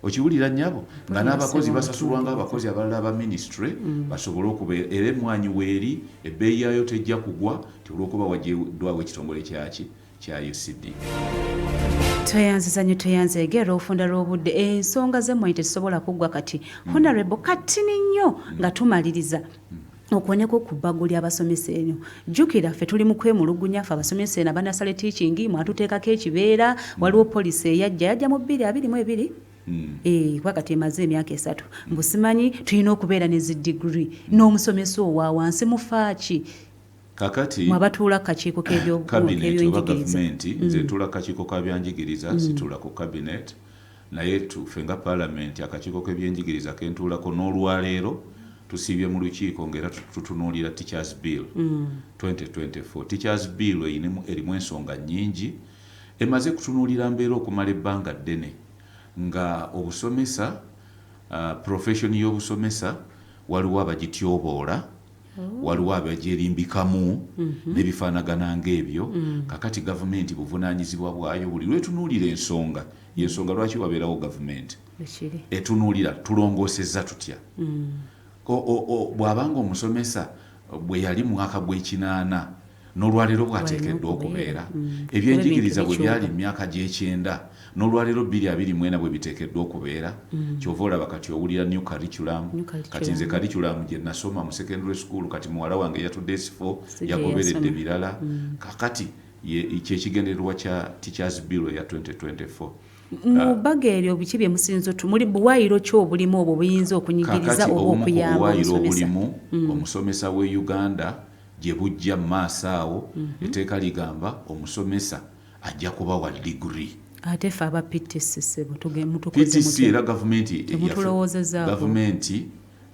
Okiwulira nnyabo, nga n'abakozi basasulwa nga abakozi abalala aba ministry, basobole okubeera era emmwanyi weeri, ebbeeyi yaayo tejja kugwa ti olwokuba waggyeddwawo ekitongole kyaki kya UCD. Tweyanziza nnyo, tweyanzeege olw'ofunda lw'obudde. Ensonga z'emmwanyi tezisobola kuggwa. Kati honorable, katini nnyo nga tumaliriza, okwoneko ku bbago ly'abasomesa eno. Jjukira ffe tuli mu kwemulugunya, ffe abasomesa eno aba nursery teaching, mwatuteekako ekibeera. Waliwo policy eyajja, yajja mu 2022. Kuba kati emaze emyaka 3. Mbu simanyi tulina okubeera ne zi degree n'omusomesa owa wansi, mufaaki? Kakati mwabatuula ku kakiiko cabinet oba k'ebyenjigiriza. Gavumenti, nze ntuula kakiiko ka byanjigiriza, situula ku cabinet, naye ffe nga paalamenti akakiiko k'ebyenjigiriza kentuulako, n'olwaleero tusiibye mu lukiiko ng'era tutunuulira Teachers Bill 2024. Teachers Bill erimu ensonga nnyingi, emaze kutunuulira mbeera okumala ebbanga ddene nga obusomesa, profession y'obusomesa, waliwo abagityoboola, waliwo abagyerimbikamu n'ebifaanagana ng'ebyo. Kakati gavumenti buvunaanyizibwa bwayo buli lwetunuulira ensonga, yensonga lwaki wabeerawo gavumenti Bwekiri. etunuulira tulongoosezza tutya. Bw'abanga omusomesa bwe yali mwaka gw'ekinaana N'olwaleero bwateekeddwa okubeera. Ebyenjigiriza bwe byali mu myaka gy'ekyenda, n'olwaleero 2024 bwe biteekeddwa okubeera. Kyova olaba kati owulira new curriculum. New curriculum. Kati nze curriculum gye nasoma mu secondary school, kati muwala wange yatudde S4, Si gye yagoberedde yasoma. birala. Kakati kyekigendererwa kya Teachers Bill eya 2024. Mu bbago eryo biki bye musinza muli buwaayiro ki obulimu obwo buyinza okunyigiriza Kakati oba obumu ku okuyamba buwaayiro omusomesa? obulimu, omusomesa we Uganda gye bujja mu maaso awo, etteeka ligamba omusomesa ajja kuba wa degree. Ate ffe aba PTC, ssebo, mutukoze PTC mutya? era gavumenti Temutulowoozezzaako. Gavumenti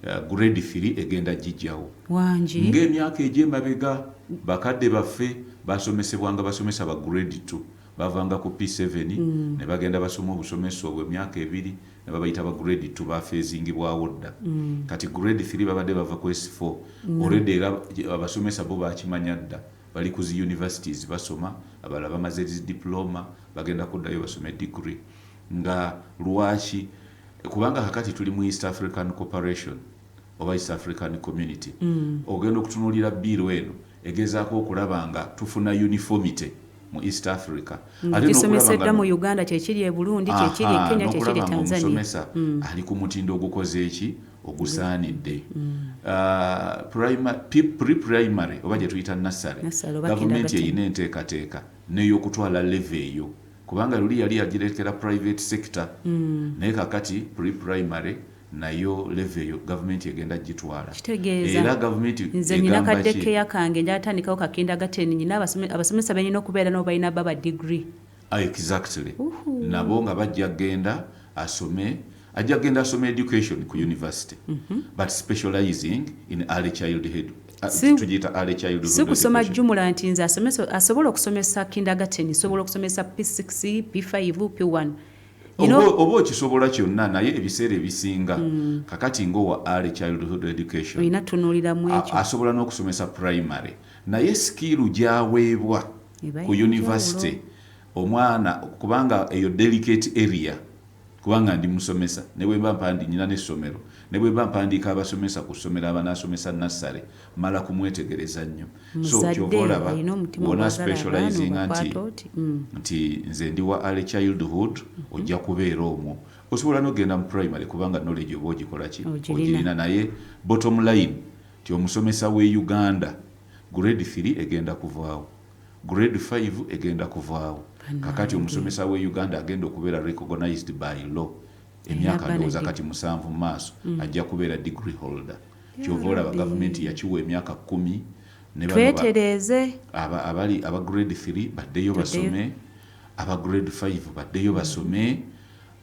grade 3 egenda gijjawo. Wangi. Ng'emyaka egy'emabega, bakadde baffe basomesebwanga basomesa ba grade 2, bavanga ku P7 ne bagenda basoma obusomesa obwo emyaka 2 ne babayita ba grade 2, bafeezingibwawo dda. Kati grade 3 babadde bava ku S4 already, era abasomesa bo bakimanya dda, bali ku zi universities basoma, abalala bamaze zi diploma, bagenda kuddayo basome degree. Nga lwaki? Kubanga kakati tuli mu East African Cooperation oba East African Community. Ogenda okutunuulira bill eno egezaako okulaba nga tufuna uniformity mu East Africa. Nga Ate n'okulaba kisomeseddwa nga mu Uganda kyekiri e Burundi, kyekiri e Kenya, kyekiri e n'okulaba nga Tanzania. omusomesa ali ku mutindo ogukoze eki ogusaanidde. Pre-primary oba gye tuyita nursery, Nursery oba gavumenti kindergarten. erina enteekateeka n'ey'okutwala level eyo, kubanga luli yali yagirekera private sector, naye kakati pre-primary nayo level eyo gavumenti egenda gitwala. Kitegeeza Era gavumenti nze nyina egamba ki? ka daycare kange, njatandikawo ka kindergarten, nyina abasomesa benyina okubeera nabo balina baba degree. Ah, exactly. Nabo nga bajja genda asome, ajja genda asome education ku university, but specializing in early childhood, tugiyita early childhood Si kusoma education. jumula nti nze asobola okusomesa kindergarten, sobola okusomesa P6, P5, P1. You know, Oba okisobola kyonna, naye ebiseera ebisinga kakati ng'owa early childhood education olina tunuuliramu ekyo. Asobola n'okusomesa primary, naye skill gy'aweebwa Eba ku y'enjawulo. university omwana, kubanga eyo delicate area, kubanga ndi musomesa, ne bwe mba mpandi nyina n'essomero, ne bwe mba mpandiika abasomesa ku ssomero abanasomesa nursery, mala kumwetegereza nnyo. So Muzadde kyova olaba alina omutima wona ogwagala abaana, specializinga nti obakwata oti. Nti nze ndi wa early childhood, ojja kubeera omwo. Osobola n'ogenda mu primary kubanga knowledge oba ogikola ki? Ogirina. Ogirina. Naye bottom line ti omusomesa we Uganda grade 3 egenda kuvaawo, grade 5 egenda kuvaawo. Kakati omusomesa we Uganda agenda okubeera recognized by law emyaka Aba ndowooza ne kati 7 mu maaso, ajja kubeera degree holder. Kyova olaba Rabbi. gavumenti yakiwa emyaka 10 ne bano Twetereeze. abali aba grade 3 baddeyo Tuddeyo. basome, aba grade 5 baddeyo basome,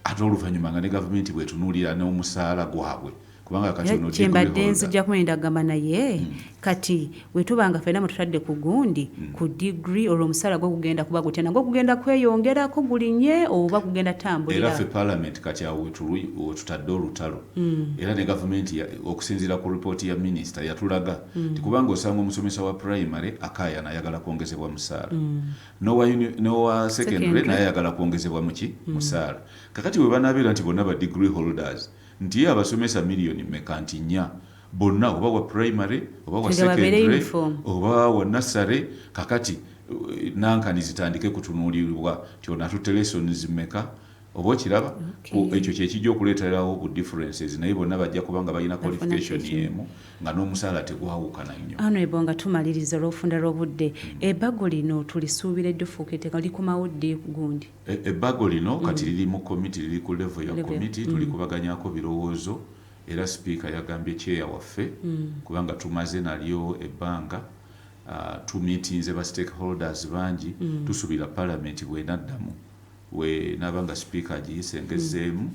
ate oluvannyuma nga ne gavumenti bwetunuulira n'omusaala gwabwe, kubanga kati ono degree Kyembadde holder. nzija kumenda gamba, naye kati wetuba nga ffenna mututadde ku gundi, ku degree, olwo omusaala gwo gugenda kuba gutya? Nagwo gugenda kweyongerako gulinye oba gugenda Era tambulira? ffe parliament kati awo wetutadde olutalo. Era ne gavumenti okusinziira ku ripooti ya minisita yatulaga ti kubanga osanga omusomesa wa primary akaayana ayagala kwongezebwa musaala, n'owa secondary Secondary. naye ayagala kwongezebwa muki? Musaala. Kakati bwe banaabeera nti bonna ba degree holders, nti ye abasomesa miliyoni meka? Nti nnya, bonna oba wa primary oba wa Nga babeere secondary uniform. oba wa nursery, kakati nankani zitandike kutunuulirwa nti ono atutte lessons mmeka, oba okiraba? Ekyo kyekijja okuleeterawo bu differences, naye bonna bajja kuba nga balina Bafuna qualification kyekimu. y'emu, nga n'omusaala tegwawukana nnyo. Honorable, nga tumaliriza olw'ofunda lw'obudde, ebbago lino tulisuubira eddufuuka etteeka likomawo ddi gundi? Ebbago lino kati liri mu komiti, liri ku level ya Level. komiti, tulikubaganyako birowoozo, era sipiika yagambye kyeya waffe, kubanga tumaze nalyo ebbanga, tumiitinze ba stakeholders bangi. Tusuubira palamenti bwenaddamu, wenaaba nga sipiika agiyise ngezzeemu,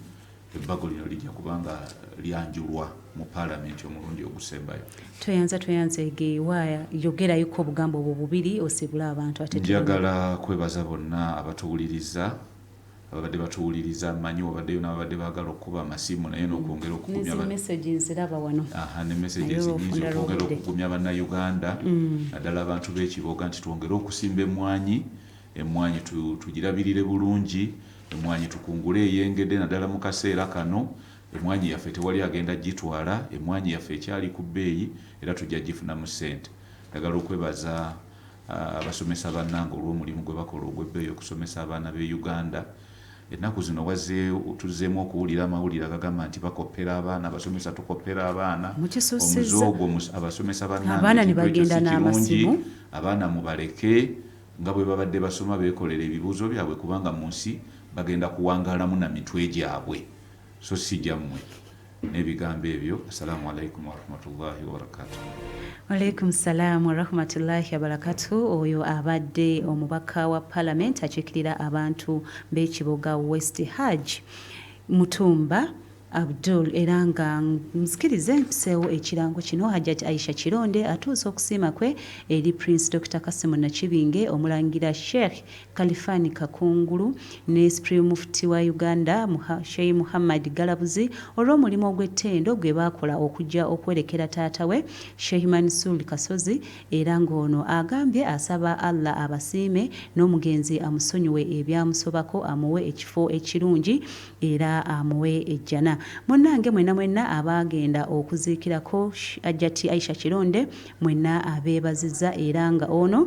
ebbago lino lijja kubanga lyanjulwa mu palamenti omulundi ogusembayo. Tweyanza, tweyanzeege. Waaya, yogerayoko obugambo obwo bubiri osibule abantu ate Njagala kwebaza bonna abatuwuliriza, ababadde batuwuliriza. Mmanyi wabaddeyo n'ababadde baagala okukuba amasimu, naye n'okwongera okugumya Nezi message nziraba wano. Aha, ne messages Naye nyingi. olw'ofunda Okwongera lw'obudde. okugumya Bannayuganda, naddala abantu b'ekiboga, nti twongere okusimba emmwanyi. Emmwanyi tugirabirire bulungi, emmwanyi tukungule eyengedde, naddala mu kaseera kano. Emmwanyi yaffe tewali agenda gitwala, emmwanyi yaffe ekyali ku bbeeyi, era tujja gifunamu ssente. Njagala okwebaza Abasomesa bannange olw'omulimu gwe bakola ogw'ebbeeyi okusomesa abaana b'e Uganda. Ennaku zino wazzeeyo, tuzzeemu okuwulira amawulire agagamba nti bakoppera abaana, abasomesa tukopera abaana. Mukisussizza. Omuze ogwo abasomesa bannange, Abaana ne ekintu ekyo bagenda si kirungi. n'amasimu. Abaana mubaleke nga bwe babadde basoma, beekolera ebibuuzo byabwe, kubanga mu nsi bagenda kuwangaalamu na mitwe gyabwe so si gyammwe. N'ebigambo ebyo, assalamu alaikum warahmatullahi wabarakatuh. Alaikum salaamu warahmatullahi wabarakatu. Oyo abadde omubaka wa Parliament akiikirira abantu b'Ekiboga West, Hajj Mutumba Abdul. Era nga nzikirize mpiseewo ekirango kino. Hajat Aisha Kironde atuusa okusiima kwe eri Prince Dr Kasimu Nakibinge, Omulangira Sheikh Kalifani Kakungulu ne Supreme Mufti wa Uganda Sheikh Muhammad Galabuzi olw'omulimu ogw'ettendo gwe baakola okujja okwerekera taata we Sheikh Mansur Kasozi. Era ng'ono agambye asaba Allah abasiime n'omugenzi amusonyiwe ebyamusobako, amuwe ekifo ekirungi era amuwe ejjana. Munnange mwenna mwenna abaagenda okuziikirako Hajjati Aisha Kironde, mwenna abeebaziza. Era nga ono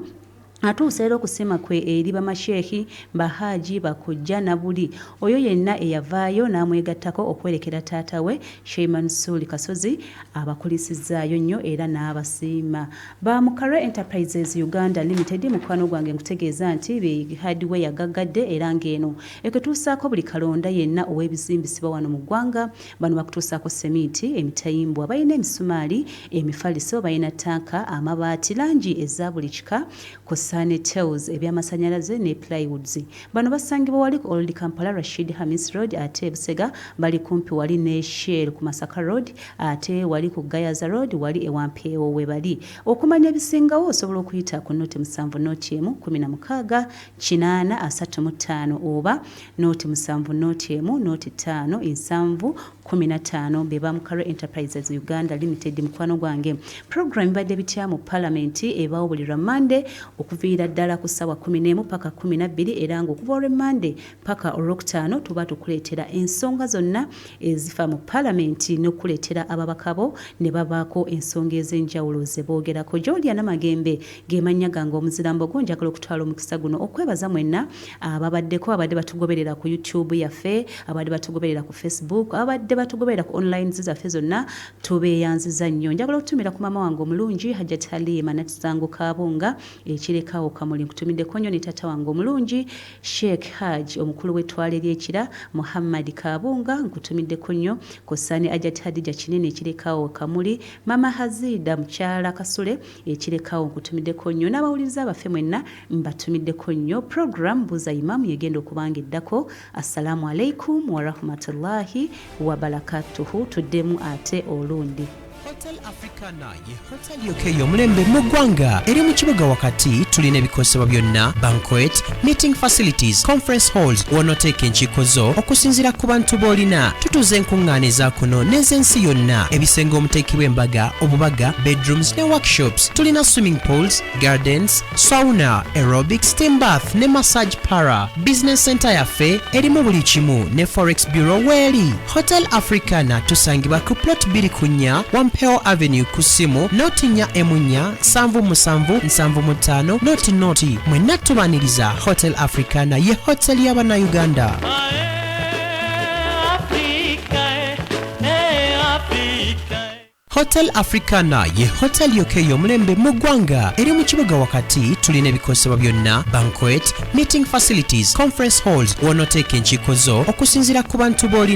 atuusa era okusiima kwe eri bamasheekhi, bahaaji, bakojja na buli oyo yenna eyavaayo n'amwegattako okwerekera taata we Sheikh Mansur Kasozi. Abakulisizaayo nnyo era n'abasiima. Ba Mukare Enterprises Uganda Limited, mukwano gwange, nkutegeeza nti be hardware gaggadde, era ng'eno ekutuusaako buli kalonda yenna ow'ebizimbisibwa wano mu ggwanga. Bano bakutuusaako seminti, emitayimbwa, balina emisumaali, emifaliso, balina tanka, amabaati, langi eza buli kika, kw'ossa ne tiles, ebyamasanyalaze ne plywoods. Bano basangibwa wali ku Old Kampala, Rashid Hamis Road, ate Busega bali kumpi wali ne Shell ku Masaka Road, ate wali ku Gayaza Road, wali ewampeewo we bali. Okumanya ebisingawo osobola okuyita ku 070 0 16 8 35 oba 070 0 05 7 15. Be ba Mukare Enterprises Uganda Limited. Mukwano gwange, program ibadde bitya mu Palamenti ebaawo buli lwa Mande okuviira ddala ku ssaawa 11 paka 12, era ng'okuva olw'Emmande paka Olwokutaano tuba tukuleetera ensonga zonna ezifa mu Palamenti n'okuleetera ababaka bo ne babaako ensonga ez'enjawulo ze boogerako. Gy'olya Namagembe ge mannya gange omuzirambogo. Njagala okutwala omukisa guno okwebaza mwenna ababaddeko, abadde batugoberera ku YouTube yaffe, abadde batugoberera ku Facebook, abadde batugoberera ku online zaffe zonna, tubeeyanziza nnyo. Njagala okutumira ku maama wange omulungi Hajat Halima Nakisango Kabunga ekirekawo Kamuli, nkutumiddeko nnyo, ne taata wange omulungi Sheikh Haj omukulu w'ettwale ly'Ekira Muhammad Kabunga, nkutumiddeko nnyo, kw'ossa ne Hajat Hadija Kinene ekirekawo Kamuli, mama Hazida mukyala Kasule ekirekawo, nkutumiddeko nnyo, n'abawuliriza baffe mwenna mbatumiddeko nnyo. Program Buuza Imamu yegenda okubanga eddako. Assalamu alaikum warahmatullahi wabarakatuhu. Tuddemu ate olundi. Hotel Africana ye hotel yokka ey'omulembe mu ggwanga eri mu kibuga wakati. Tulina ebikozesebwa byonna, banquet, meeting facilities, conference halls, w'onooteeka enkiiko zo okusinziira ku bantu b'olina. Tutuuza enkuŋŋaana eza kuno n'ez'ensi yonna, ebisenge omuteekebwa embaga, obubaga, bedrooms ne workshops. Tulina swimming pools, gardens, sauna, aerobics, steam bath ne massage parlour. Business center yaffe erimu buli kimu ne forex bureau weeri. Hotel Africana tusangibwa ku plot 2 ku 4 Wampeo Avenue, ku ssimu 0 4 7 7 75 00. Mwenna tubaniriza. Hotel Africana ye hotel y'Abannayuganda. Africa, eh, Africa. Hotel Africana ye hotel yokka ey'omulembe mu ggwanga eri mu kibuga wakati. Tulina ebikozesebwa byonna, banquet, meeting facilities, conference halls, w'onooteeka enkiiko zo okusinziira ku bantu b'olina.